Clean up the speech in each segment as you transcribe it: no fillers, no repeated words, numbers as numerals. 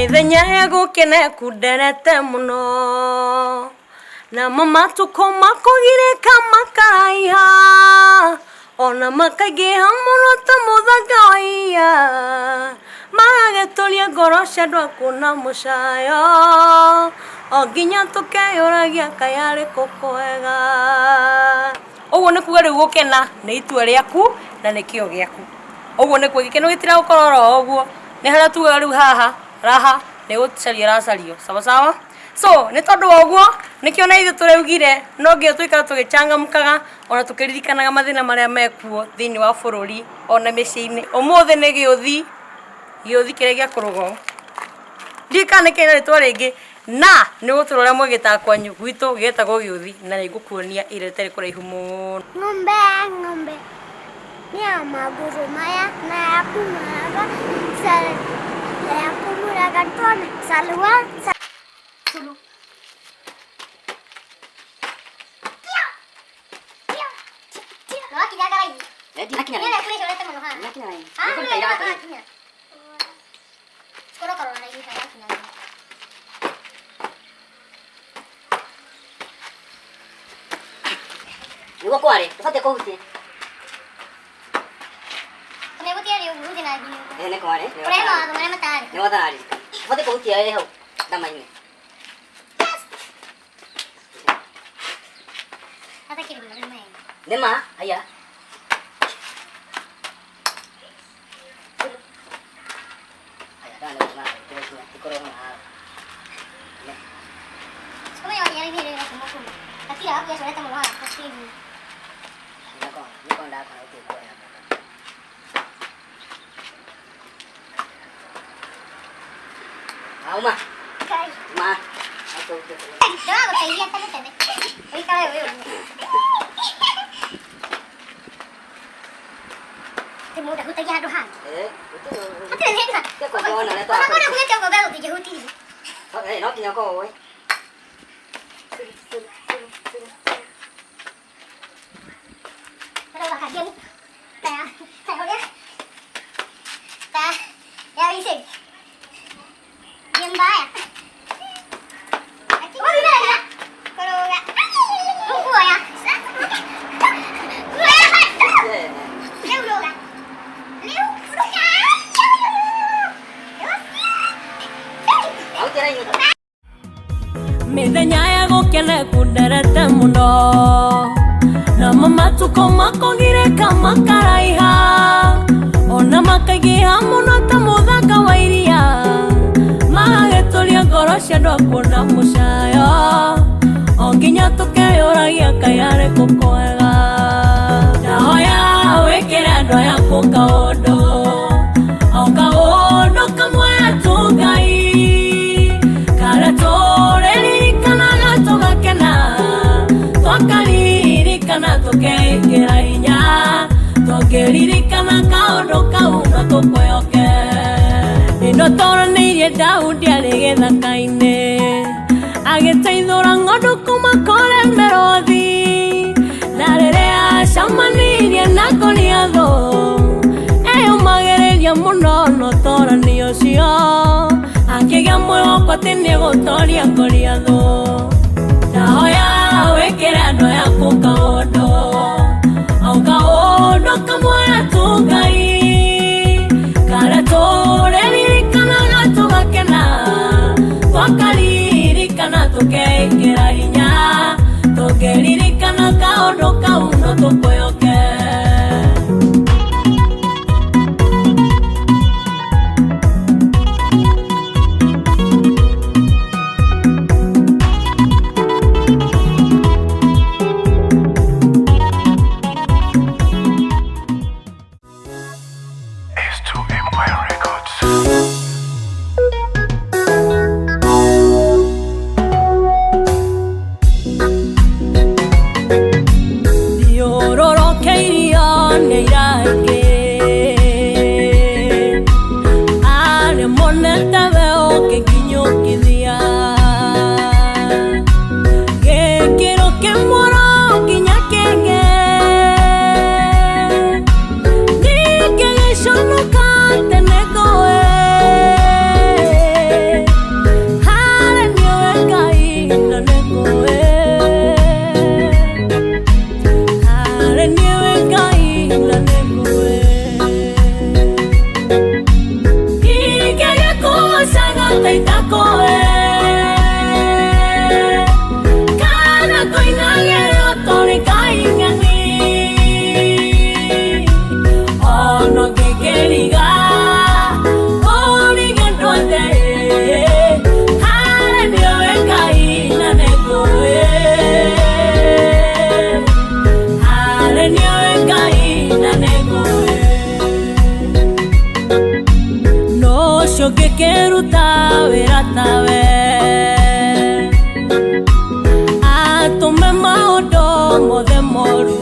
Mĩthenya ya gũkena ĩkunderete mũno, namo matukũ makũgirĩka makaraiha, ona makaingĩha mũno ta mũthanga wa iria, magagĩtũria ngoro cia andũ aku na mũcayo, o nginya tũkeyũragia kaĩ arĩ kũ kwega. Ũguo nĩ kuga rĩu gũkena nĩ itua rĩaku na nĩ kĩo gĩaku. Ũguo nĩ kuga gĩkeno gĩtiragũkora oro ũguo, nĩ harĩa tugaga rĩu haha raha nĩ gũcario ĩracario. Sawa sawa? So nĩ tondũ wa ũguo nĩkĩo na ithuĩ tũraugire no nginya tũikare tũgĩchangamkaga ona tũkĩririkanaga mathĩna marĩa mekuo thĩinĩ wa bũrũri ona mĩciĩ-inĩ. Ũmũthĩ nĩ gĩũthi, gĩũthi kĩrĩa gĩa kũrũga ũũ. Ndiũĩ kana nĩ kĩrĩ na rĩtwa rĩngĩ na nĩ ũgũtũra ũrĩa mwĩgĩtaga kwanyu, gwitũ gĩtagwo gĩũthi na nĩ ngũkuonia ihinda rĩtarĩ kũraihu mũno. Ng'ombe ya ng'ombe nĩ ya magũrũ maya na ya kũmũraga ya kũmũraga twana salwa sulu. Wakinyanga raini. Ndinakinya Nĩ raini. kũrĩ mũno haha. Ndinakinya raini. Ah, Nĩkũruta iratũ. wakinya. Korokoro na raini haha wakinya. Nĩguo kware, ũbatiĩ kũhutia. Ũmegutia rĩ ũguo ũthiĩ na nginya ũguo. Ĩĩ nĩ kware. Kũrehe mawatho marĩa matarĩ. Nĩ watharĩ. Ũbatiĩ kũhutia ĩrĩ hau ndama-inĩ. Hata kĩrĩ mũno nĩ maĩ. Nĩ ma, haiya. Haya, ndawa nĩ gũtũma tũgũkinya, ĩkorwo na haha. Ũmenye wakinya raini ĩrĩa ĩrakuma kuma. Gakira gaku gacorete mũno haha gacini. Nĩkona ndakona gũtirĩ kuoya. Auma, Kai. ma. Ndĩragũteithia tene tene. Ũikare wĩ ũguo. Ti mũndũ ahutagia handũ hangĩ. Eh, gũtirĩ. Hatirĩ thĩna. Tiga kũnjona ũrĩa Ona kũrĩa ugĩte ũguo mbegũ ndingĩhutirie. Eh, no nginya ũkorwo ũĩ. Ũrauga kangemi. Ta ya ta ya ũrĩa. Ta ya wicĩgi. Nĩ mbaya. Ũthirĩria. Kũrũga. Ũkuoya. Kuoya. Rĩu rũga. Rĩu rũga. Ahutia raini. Mĩthenya ya gũkena ĩkunderete mũno, namo matukũ makũgirĩka makaraiha, ona makaingĩha mũno ta mũthanga wa iria, magagĩtũria ngoro cia andũ akuo na mũcayo, o nginya tũkeyũragia kaĩ arĩ kũ kwega. Ndahoya wĩkĩre andũ aya aku kaũndũ, o kaũndũ kamwe tu Ngai, karĩa tũririkanaga tũgakena, twakaririkana tũkeĩkĩra hinya, tũngĩririkana kaũndũ kau no tũkũyoke. Nĩndotoranĩirie Daudi arĩ gĩthaka-inĩ, agĩteithũra ng'ondu kuma kũrĩ mĩrũthi, na rĩrĩa acemanirie na Goliathũ, eyũmagĩrĩria mũno na ũtorani ũcio, akĩgĩa mwĩhoko atĩ nĩegũtoria Goliathũ. Ndahoya wĩkĩre andũ aya aku kaũndũ, o kaũndũ kamwe tu Ngai, karĩa tũririkanaga tũgakena, twakaririkana tũkeĩkĩra hinya, tũngĩririkana kaũndũ kau no tũkũyoke. S2 Empire Records. Thiũrũrũkĩirio nĩ iraingĩ, arĩa monete we ũkĩnginyũkithia, gĩkĩro kĩmwe oro nginya kĩngĩ, ningĩ gĩconoka tene ngũĩ. na nĩngũĩ. Ingĩaga kũgocaga ta itakũĩ, kana kũinagĩra tũrĩ kaing'ani. Ona ngĩkĩriga, ũrige andũ othe, harĩa nĩwe Ngai na nĩngũĩ. Harĩa nĩwe Ngai na nĩngũĩ. No ũcio ngĩkĩruta wĩra tawe, atũme maũndũ mothe moru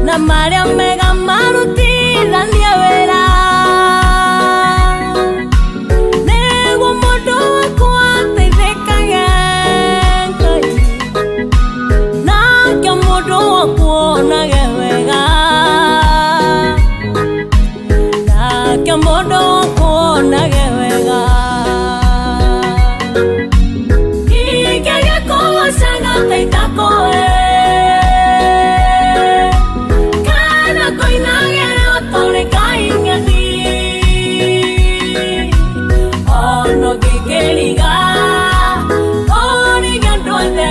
na marĩa mega marutithanie wĩra, nĩguo mũndũ wakwa ateithĩkage Ngai, nake mũndũ wakwa onage wega, nake mũndũ wakwa onage wega. Ingĩaga kũgocaga ta itakũĩ, kana kũinagĩra tũrĩ kaing'ani. Ona ngĩkĩriga, ũrige andũ othe,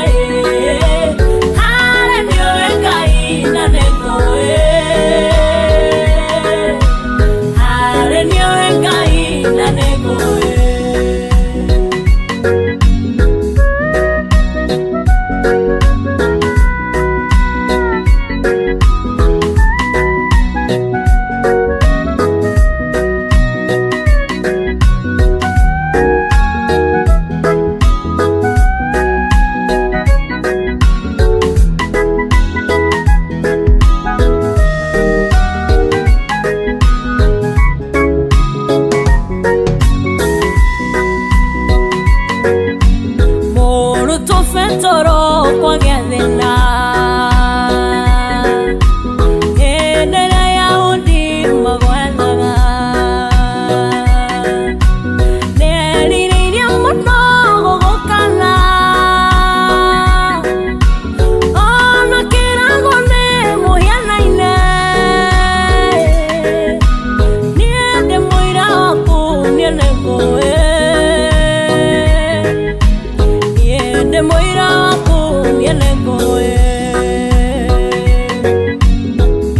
harĩa nĩwe Ngai na nĩngũĩ. Harĩa nĩwe Ngai na nĩngũĩ. Mũrutwo Petero kwagĩa thĩna, hĩndĩ ĩrĩa Ayahudi magwethaga, nĩerirĩirie mũno gũgũkana, ona kĩrago nĩ mũhianaine. Niĩ ndĩ mũira waku, niĩ nĩngũĩ. Niĩ ndĩ mũira waku, niĩ nĩngũĩ.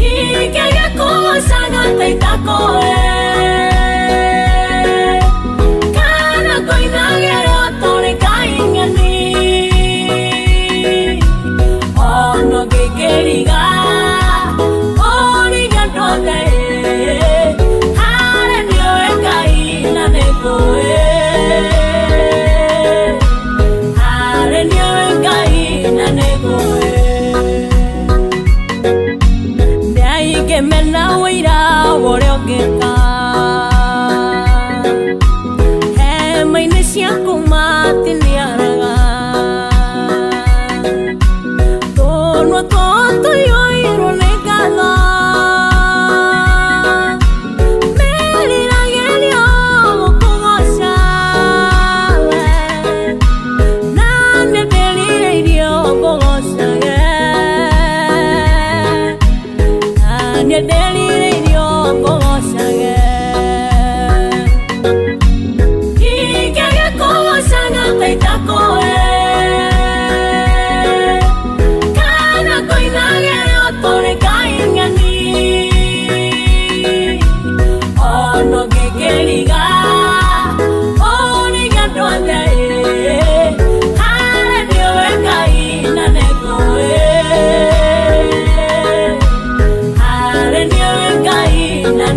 Ingĩaga kũgocaga ta itakũĩ, kana kũinagĩra tũrĩ kaing'ani. Ona ngĩkĩriga, ũrige andũ othe, harĩa nĩwe Ngai na nĩngũĩ. Harĩa nĩwe Ngai na nĩngũĩ. Nĩ aingĩ mena ũira wa ũrĩa ũngĩka, hema-inĩ ciaku matiniaraga. Tũnua twao tũiyũirwo nĩ ngatho, meriragĩria gũkũgooca we, na niĩ ndĩrirĩirie ngũgoocage, na niĩ ndĩrirĩirie ngũgoocage. Ingĩaga kũgocaga ta itakũĩ, kana kũinagĩra tũrĩ kaing'ani. Ona ngĩkĩriga, ũrige andũ othe, harĩa nĩwe Ngai na nĩngũĩ. Harĩa nĩwe Ngai na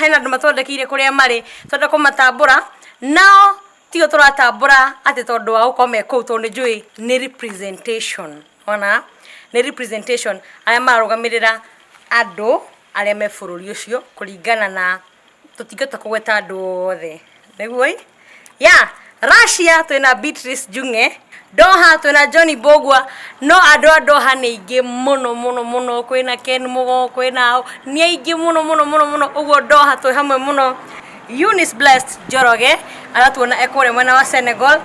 Hena andũ matwandĩkĩire kũrĩa marĩ, twenda kũmatambũra. Nao tio tũratambũra atĩ tondũ wa gũkorwo me kũu, tondũ nĩ njũĩ nĩ representation. Ona nĩ representation, arĩa mararũgamĩrĩra andũ arĩa me bũrũri ũcio, kũringana na tũtingĩhota kũgweta andũ othe. Nĩguo ĩ ya Russia twĩna Beatrice Junge, Doha twĩna Johnny Bogwa. No andũ a Doha nĩ aingĩ mũno mũno mũno, kwĩna Ken Mugo, kwĩna nĩ aingĩ mũno mũno mũno mũno. Ũguo Doha twĩ hamwe mũno. Eunice Blessed Njoroge aratuona e kũrĩa mwena wa Senegal.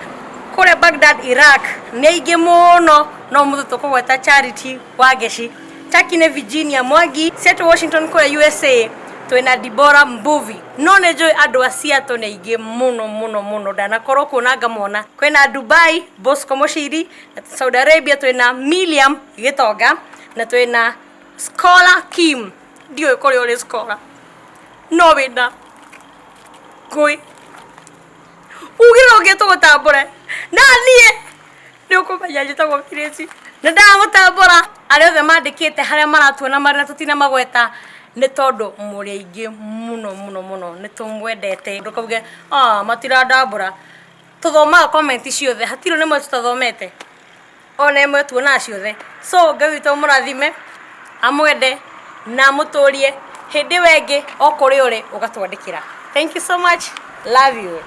Kũrĩa Baghdad, Iraq, nĩ aingĩ mũno, no mũthĩ tũkũgweta Charity Wangeci. Turkey nĩ Virginia Mwangi. Seattle, Washington, kũrĩa USA, twĩna Dibora Mbuvi. No nĩ njũĩ andũ a Seattle nĩ aingĩ mũno mũno mũno, ndanakorwo kuona ngamona. Kwĩna Dubai Bosco Mũciri, na Saudi Arabia twĩna Miliam Gĩtonga, na twĩna Scholar Kim. Ndiũĩ kũrĩa ũrĩ Scholar, no wĩna ngũĩ ugire ũngĩ tũgũtambũre na niĩ nĩ ũkũmenya njĩtagwo Kirĩci na ndagũtambũra. Arĩa othe mandĩkĩte harĩa maratuona marĩ na tũtina magweta, nĩ tondũ mũrĩ aingĩ mũno mũno mũno, nĩ tũmwendete. Ndũkauge, "Ah, matirandambũra." Tũthomaga comment ciothe, hatirĩ nĩmwe tũtathomete, ona ĩmwe, tuonaga ciothe. So Ngai witũ amũrathime, amwende na amũtũrie. Hĩndĩ ĩyo ĩngĩ, o kũrĩa ũrĩ ũgatwandĩkĩra. Thank you so much, love you.